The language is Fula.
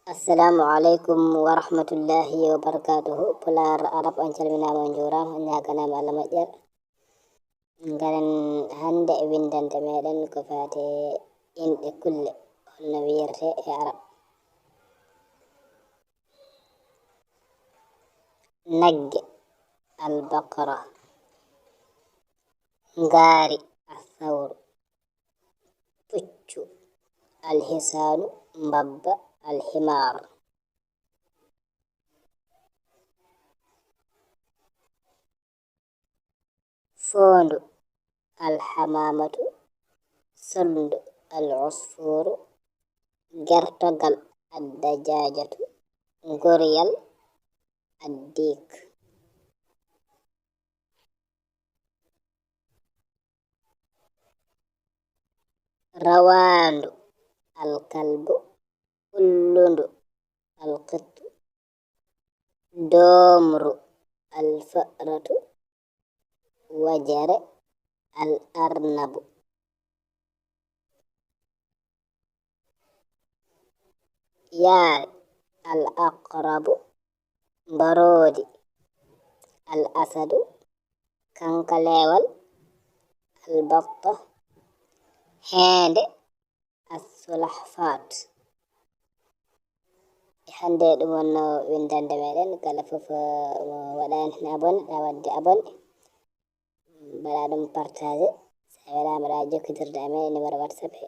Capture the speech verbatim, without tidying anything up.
Assalamu aleykum wa rahmatullahi wa barakatuhu. Pulaar, Arab, on calminaama, on njuuraama, on ñaaganaama Allah moƴƴere. Ngaren hannde e winndande meɗen ko faati e inɗe kulle, holno wiyirte e Arab. Nagge, al-baqara. Ngaari, al-thawr. Puccu, al-hisaanu, mbabba, al-himaar. Foondu, al-hamaamatu. Solndu, al-usfuuru. Gertogal, ad-dajaajatu. Goriyal, ad-diik. Rawaandu, al-kalbu. Ullundu, al-qittu. Doomru, al-fa'ratu. Wajere, al-arnabu. Yaari, al-aqrabu. Mbaroodi, al-asadu. Kankaleewal, al-batta. Heende, as-sulahfaat. E hannde ɗum wonno winndande meɗen. Kala fof, eh, mo waɗaani abonné, ɗa waɗde abonné. Mbaɗa ɗum partagé. So a welaama, ɗa jokkondirde amen e numéro WhatsApp he.